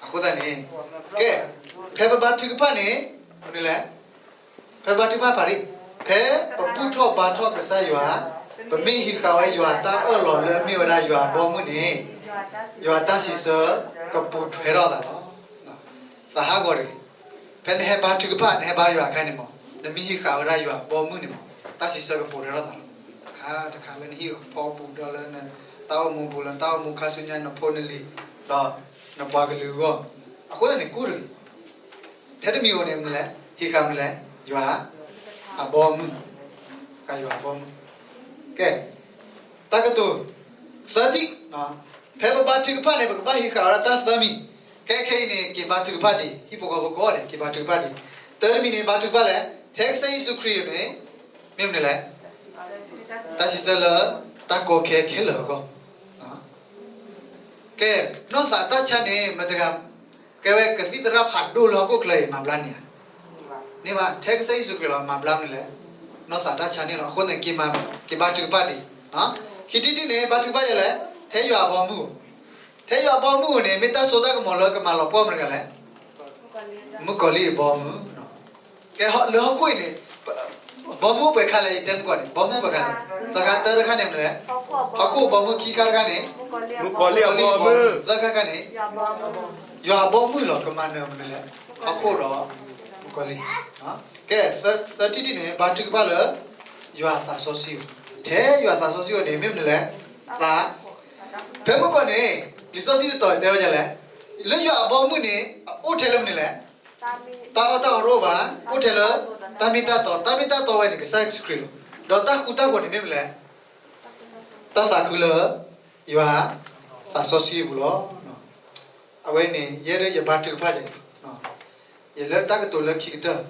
အဃိသတးန့ၣ် ကဲ, ဖဲပဘါထုကဖၣ်န့ၣ် မနုၤလဲၣ်. ဖဲဘါထုကဖၣ်ဖးဒံၣ်, ဖဲပဘူၣ်ထီၣ်ဘါထီၣ်ကစၢ်ယွၤ, ပမ့ၢ်ဟံးဃာ်ဝဲယွၤတၢ်အၢၣ်လီၤလၢအမ့ၢ်ဝဲဒၣ်ယွၤအဘီအမုၢ်န့ၣ်, ယွၤတၢ်စံးဆၢကပူၤထွဲထီၣ်သးလီၤ. သးဟးဂီၤတဂ့ၤ. ဖဲနဟဲဘါထုကဖၣ် နဟဲဘါယွၤအခါန့ၣ်မး, နမ့ၢ်ဟံးဃာ်ဝဲဒၣ်ယွၤအဘီအမုၢ်န့ၣ်မး, တၢ်စံးဆၢကပူၤထွဲထီၣ်သးလီၤ. တခါတခါလၢနဟံၣ်ဖိပူၤဒီးလၢနတၢ်အိၣ်မူပူၤ လၢနတၢ်အိၣ်မူခါဆူညါ နဖိနလံၤ ဒီးနပှၤကလုာ်အဂီၢ်, အဃိသတးန့ၣ် ကူၣ်တဂ့ၤ. ထဲတမံၤဧိၤန့ၣ်မနုၤလဲၣ်, ဟံးဃာ်မနုၤလဲၣ်, ယွၤအဘီအမုၢ်, ယွၤအဘီအမုၢ်. ကဲ, တၢ်ကတိၤ သၢထံၣ်, ဖဲပဘါထုကဖၣ်န့ၣ် ပကဘၣ်ဟံးဃာ်ဝဲဒၣ်တၢ်သၢမံၤ. ခဲခဲအံၤန့ၣ် က့ၤဘါထုကဖၣ်ဒံး, ဟံၣ်ဖိဃီဖိကိးဂၤဒဲး က့ၤဘါထုကဖၣ်ဒံး. သၢတမံၤန့ၣ် ဘါထုကဖၣ်လဲၣ်, ထဲကစၢ်ယ့ၣ်ၡူးခရံာ်န့ၣ် မ့ၢ်မနုၤလဲၣ်, တၢ်စံးဆၢလၢတၢ်ကီခဲခဲလၢာ်အဂီၢ်. ကဲ, နီၢ်သးတၢ်ဆါန့ၣ် မတၤတဂၤ ကဲဝဲကသံၣ်သရၣ်ဖးဒိၣ်လၢဟီၣ်ခိၣ်ချၢအံၤ မၤဘျါန့ၢ်ဧါ. န့ၢ်ဘၣ်, ထဲကစၢ်ယ့ၣ်ၡူးခရံာ်လီၤ မၤဘျါမနုၤလဲၣ်, နီၢ်သးတၢ်ဆါန့ၣ်လီၤ. အဃိန့ၣ် က့ၤမၤ, က့ၤဘါထုကဖၣ်ဒံး. ခံထံၣ်တထံၣ်န့ၣ် ဘါထုကဖၣ်ယဲလဲၣ်, ထဲယွၤအဘီအမုၢ်ဧိၤ, ထဲယွၤအဘီအမုၢ်ဧိၤန့ၣ် မ့ၢ်တၢ်စိတၢ်ကမီၤလၢကမၤလီၤပှီၢ်မတၤတဂၤလဲၣ်, မုၣ်ကီၤလံၢ်အဘီအမုၢ်. ကဲ, လၢဟီၣ်ခိၣ်အံၤန့ၣ် ဘီမုၢ်အိၣ်ပှဲၤခါလဲၣ်, ယတဲမုၢ်ကီၢ်န့ၣ် ဘီမုၢ်အိၣ်ပှဲၤခါလဲၣ်. သၢခါ, တၢတခါန့ၣ်မနုၤလဲၣ်, ဟီၣ်ခိၣ်အဘီမုၢ်. ခံခါတခါန့ၣ် မုၣ်ကီၤလံၢ်အဘီအမုၢ်. သၢခါတခါန့ၣ် ယွၤအဘီအမုၢ်လီၤ. ကမၤနၢၤမနုၤလဲၣ်, ဟီၣ်ခိၣ်ဒီးမုၣ်ကီၤလံၢ်. ကဲ, သၢထံၣ်တထံၣ်န့ၣ် ဘါထုကဖၣ်လၢ ယွၤအသးစီဆှံဧိၤ, ထဲယွၤအသးစီဆှံဧိၤန့ၣ် မ့ၢ်မနုၤလဲၣ်, သး. ဖဲမုၢ်ကီၢ်န့ၣ် လံာ်စီဆှံတတီၤတဲဝဲဒ်လဲၣ်, လၢယွၤအဘီအမုၢ်န့ၣ် အအိၣ်ထဲလၢမနုၤလဲၣ်, တၢ်အီၣ်တၢ်အီတအိၣ်ဘၣ်, အိၣ်ထဲလၢတၢ်မ့ၢ်တၢ်တီ, တၢ်မ့ၢ်တၢ်တီဝဲန့ၣ် ကစၢ်ယ့ၣ်ၡူးခရံာ်လီၤ. ဒီးတၢ်ဃူတၢ်ဖိးန့ၣ်မ့ၢ်မနုၤလဲၣ်, တၢ်သးခုလၢ ယွၤအသးစီဆှံအပူၤလီၤ. အဝဲန့ၣ် ယဲဒၣ်ယဘါထုကဖၣ်ယဲ, ယလၢတၢ်ကတိၤလၢခံကတၢၢ်,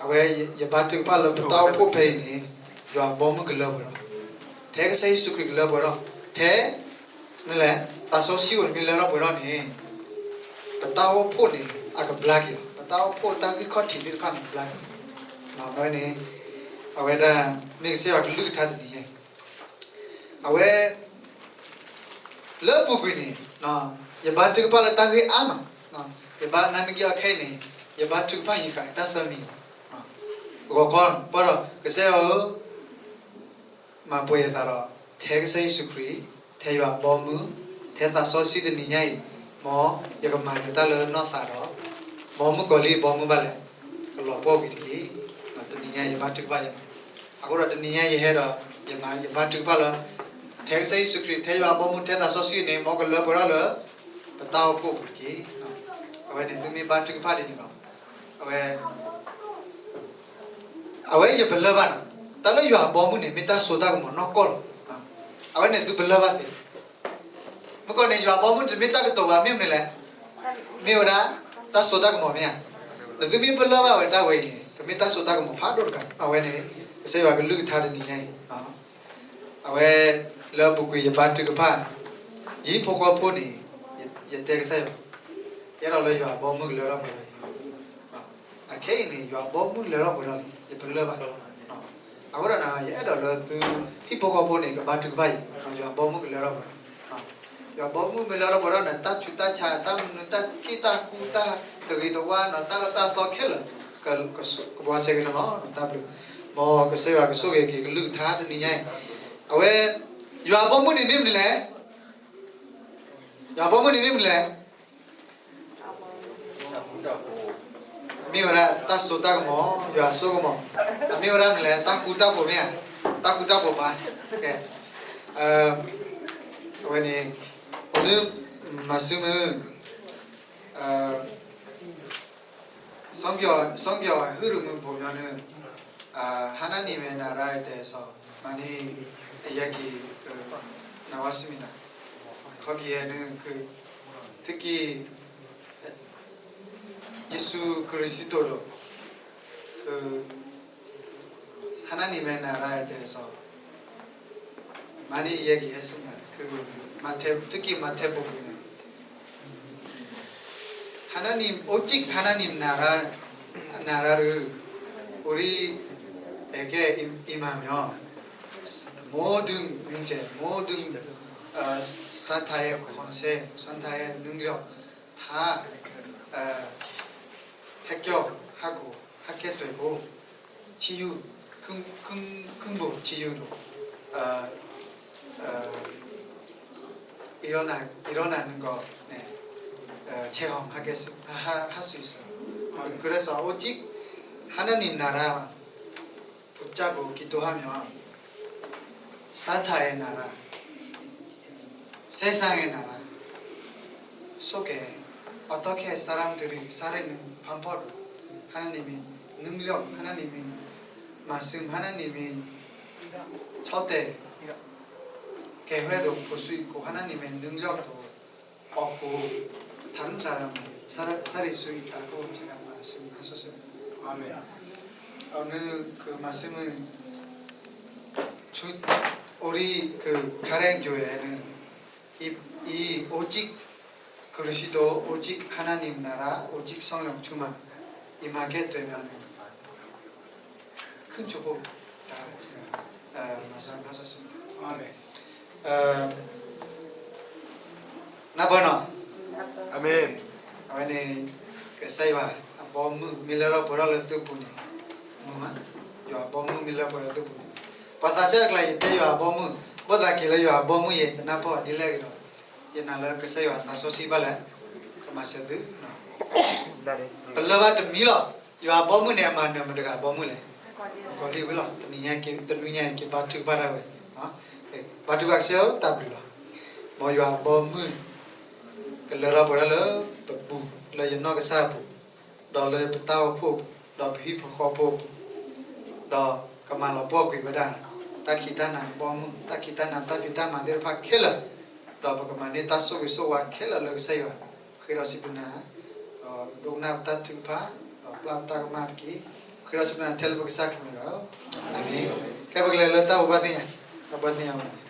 အဝဲ ယဘါထုကဖၣ်လၢပတၢ်အိၣ်ဖှိၣ်ဖဲအံၤန့ၣ် ယွၤအဘီမုၢ်ကလၢပှဲၤထီၣ်, ထဲကစၢ်ယ့ၣ်ၡူးခရံာ်ကလၢပှဲၤထီၣ်, ထဲ မနုၤလဲၣ်, သးစီဆှံဧိၤန့ၣ်မ့ၢ်လၢထီၣ်ပှဲၤထီၣ်န့ၣ် ပတၢ်အိၣ်ဖှိၣ်န့ၣ် အကဘျါက့ၤလီၤ. ပတၢ်အိၣ်ဖှိၣ်တၢ်ဂ့ၢ်ခီၣ်ထံးသ့ၣ်တဖၣ်န့ၣ် ကဘျါက့ၤလီၤ. အဝဲန့ၣ် အဝဲဒၣ် မ့ၢ်ကစၢ်ယွၤကလုၢ်ကထါတနံၤညါအံၤ, အဝဲ လၢအပူၤကွံာ်န့ၣ် ယဘါထုကဖၣ်လၢတၢ်ဂ့ၢ်အါမး, ယဘါနါမ့ၢ်က့ၤအီၤခဲအံၤန့ၣ် ယဘါထုကဖၣ်ဟံးဃာ်တၢ်သၢမံၤ, ဂီၤခီ ပၢၢ်ဒီး ကစၢ်ယွၤဧၢ, မၤပှဲၤယသးဒီး ထဲကစၢ်ယ့ၣ်ၡူးခရံာ်, ထဲယွၤအဘီမုၢ်, ထဲသးစီဆှံတနံၤညါအံၤ, မ်ယကမၤနၢၤတၢ်လၢနီၢ်သးဒီး မ်မုၣ်ကီၤလံၢ်အဘီမုၢ်ဘၣ်လဲၣ်, ကလီၤပှီၢ်ကွံာ်တက့ၢ်. တနံၤညါယဘါထုကဖၣ်ယဲန့ၣ်, အဃိဒီးတနံၤညါယဟဲဒီး ယမၤ ယဘါထုကဖၣ်လၢ ထဲကစၢ်ယ့ၣ်ၡူးခရံာ်, ထဲယွၤအဘီမုၢ်, ထဲသးစီဆှံန့ၣ် မ်ကလၢပှဲၤထီၣ်လၢ ပတၢ်အိၣ်ဖှိၣ်အပူၤတက့ၢ်. အဝဲန့ၣ်သုမ့ၢ်ဘါထုကဖၣ်ဒ်န့ၣ်ဒီး အဝဲ အဝဲယပလၢၢ်ဘၣ်နီၤ, တၢ်လၢယွၤအဘီမုၢ်န့ၣ် မ့ၢ်တၢ်စိတၢ်ကမီၤနီၢ်ကီၢ်လီၤ. အဝဲန့ၣ်သုပလၢၢ်ဘၣ်သ့. မုၢ်ကီၢ်န့ၣ် ယွၤအဘီမုၢ်တမ့ၢ်တၢ်ကတိၤဘၣ်, မ့ၢ်မနုၤလဲၣ်, မ့ၢ်ဝဲဒၣ် တၢ်စိတၢ်ကမီၤမ့ၢ်ဧါ. နသုမ့ၢ်ပလၢၢ်ဘၣ်ဝဲတၢ်ဝဲအံၤန့ၣ် ကမ့ၢ်တၢ်စိတၢ်ကမီၤဖးဒိၣ်တခါ. အဝဲန့ၣ် ကစၢ်ယွၤကလုၢ်ကထါတနံၤညါအံၤ အဝဲ လၢအပူၤကွံာ်ယဘါထုကဖၣ်, ယဟံၣ်ဖိဃီဖိန့ၣ် ယတဲကစၢ်ယွၤ, ယအဲၣ်ဒိးလၢယွၤအဘီမုၢ်ကလၢထီၣ်ပှဲၤထီၣ်လံ. အခဲအံၤန့ၣ် ယွၤအဘီမုၢ်လၢထီၣ်ပှဲၤထီၣ်လံ, ယပလၢၢ်ဘၣ်. အဃိဒီးန့ၣ် ယအဲၣ်ဒိးလၢသုဟံၣ်ဖိဃီဖိန့ၣ် ကဘါထုကဖၣ်အံၤ, ယွၤအဘီမုၢ်ကလၢထီၣ်ပှဲၤထီၣ်, ယွၤအဘီမုၢ်မ့ၢ်လၢထီၣ်ပှဲၤထီၣ်န့ၣ် တၢ်ဆူးတၢ်ဆါ, တၢ်မနုၤ, တၢ်က့ၣ်တၢ်ကူ, တၢ်တဂ့ၤတဝါန့ၣ်, တၢ်အၢတၢ်သီခဲလၢာ် ကဘှါဆဲးက့ၤန့ၣ်လီၤ. တၢ်ဘျုး, မ်ကစၢ်ယွၤကဆိၣ်ဂ့ၤက့ၤကလုၢ်ကထါတနံၤညါအံၤ. အဝဲ ယွၤအဘီမုၢ်န့ၣ်မ့ၢ်မနုၤလဲၣ်. ယွၤအဘီမုၢ်န့ၣ်မ့ၢ်မနုၤလဲၣ်. မ့ၢ်ဝဲဒၣ်တၢ်စိတၢ်ကမီၤ, ယွၤအစိကမီၤ. အမ့ၢ်ဝဲဒၣ်မနုၤလဲၣ်, တၢ်ဃူတၢ်ဖိးမ့ၢ်ဧါ, တၢ်ဃူတၢ်ဖိးဘၣ်. အဝဲန့ၣ် အိၣ်မုာ်မၤစုမုာ် စီၤကီၤဟ့ၣ်ရူးမုၣ်ဘိၣ်ညီနုၢ်, ဟါနၢ်နံၤမဲာ်နၤရၢ်တဲစီၤ, မၤန့ၢ်အယဲၢ်က့ၤကနၣ်ဝါစံမံၤတၢ်, ခီက့ၤယဲနုၢ်ခု, သုက့ၤ ယ့ၣ်ၡူးကရံၣ်စံၣ်တိၣ်ဒီး ဟါနၢ်နံၤမဲာ်နၤရၢ်တဲစီၤ, မၤန့ၢ်ယဲၢ်က့ၤဟဲစံမံၤ, သုက့ၤမၤထဲပိာ်မုၣ်န့ၣ်, โอจิก ฮานานิม นารา นารา หรือ โอริ เอเก อิมาม เนาะ โมดึง มินเจ โมดึง เอ่อ ซานไทย คอนเซ ซานไทย นึ่งเลียว ถ้า เอ่อ ဟဲကၠီ ဟးကိၣ် ဟးကဲတွဲၢ်ကိၣ် ဆံးယူၢ် ခုၣ်ဘိၣ်ဆံးယူၢ်ဒီး အံၤဒီးနၤ အံၤဒီးနၤနကီၢ်န့ၣ် ဆဲးဟီၣ် ဟးကဲ ဟးစံးစၢ် ကရၢစီၤ โอจิก ฮานานิม นารา ဘၣ် ပူၤကၠၢ်ကိၣ်ကံတိဟါမၠီ ซานไทย นารา แสนสง่า นารา ဆိကဲ အတီၢ်ခဲ ซารัม တရံ ซาเรน นึ่งพันพอด ฮานานิม นึ่งเลียว ฮานานิม မၤစၢၤ ฮานานิม ဆီၣ်တဲာ် ကဲဝဲဒီးဖိစွံကိၣ် ฮานานิม นึ่งเลียว ဒီး အီၣ်ကိၣ် ทารุณ ซารัม ซาเรน สุริตา ကိၣ် ကမၤစၢၤ အါမ့ၣ် အန့ၣ်ကမၤစၢၤမုၢ် ဆူ အိၣ်ရံ ကခါရဲၣ်ယွဲၢ်န့ၣ် အံၤ โอจิก ကရူၢ်စံၣ်တိၣ် โอจิก ฮานานิม นารา โอจิก สง่า ชุมพร အံၤမၤကဲတွဲၢ်မ့ၢ်န့ၣ် ခုၣ်ဆိဖိ တၢ် မၤစၢၤ မၤစၢၤ နၢ်ပၢၢ်နီၤ အၤမ့ၣ် အဝဲန့ၣ် ကစၢ်ယွၤအဘီအမုၢ် မ့ၢ်လၢထီၣ်ပှဲၤထီၣ်လၢသုပူၤန့ၣ် မုာ်မး, ယွၤအဘီအမုၢ်မ့ၢ်လၢပှဲၤထီၣ်လၢသုပူၤန့ၣ်, ပှၤသးစၢ်တကျါ ယတဲယွၤအဘီအမုၢ်, ဘၣ်သးက့ၤလၢယွၤအဘီအမုၢ်ယဲ တနၢ်ပၢၢ်ဒ်လဲၣ်ဂ့ၤဒီး, ယနာ်လၢကစၢ်ယွၤသးစီဆှံဘၣ်လဲၣ်, ကမၤစၢၤသု ပလၢၢ်ဘၣ်တမံၤလီၤ. ယွၤအဘီအမုၢ်န့ၣ် အမၤနၢၤမတၤတဂၤအဘီအမုၢ်လဲၣ်. ကီၤလံၢ်ဝံၤလီၤ. တနံၤညါ တနွံညါအံၤ က့ၤဘါထုကဖၣ်တၢ်ဝဲ, ဘါထုကဖၣ်ကစၢ်ယွၤတၢ်ဘျုးလီၤ. မ်ယွၤအဘီအမုၢ် ကလၢထီၣ်ပှဲၤထီၣ်လၢပပူၤ လၢယနီၢ်ကစၢ်အပူၤ, ဒီးလၢပတၢ်အိၣ်ဖှိၣ်အပူၤ, ဒီးပဟံၣ်ဖိဃီဖိအပူၤ, ဒီးကမၤလီၤပှီၢ်ကွံာ်ဝဲဒၣ် တၢ်ခံးတၢ်နၤအဘီအမုၢ်, တၢ်ခံးတၢ်နၤတၢ်ဖံးတၢ်မၤသ့ၣ်တဖၣ်ခဲလၢာ်, ဒီးပကမၤန့ၢ်တၢ်ဆိၣ်ဂ့ၤဆိၣ်ဝါခဲလၢာ်လၢကစၢ်ယွၤ, ဃ့ဒီးစံးဘျုးနၤ, ဒီးဒိကနၣ်ပတၢ်ထုကဖၣ်, ဒီးပျၢ်ပတၢ်ကမၣ်တက့ၢ်. ဃ့ဒီးစံးဘျုးနၤထဲလၢပကစၢ်ခရံာ်အမံၤလီၤ. အၤမ့ၣ်. ကဲ ပကလဲၤလၢတၢ်ဘိးဘၣ်သ့ၣ်ညါ, တၢ်ဘိးဘၣ်သ့ၣ်ညါပူၤန့ၣ်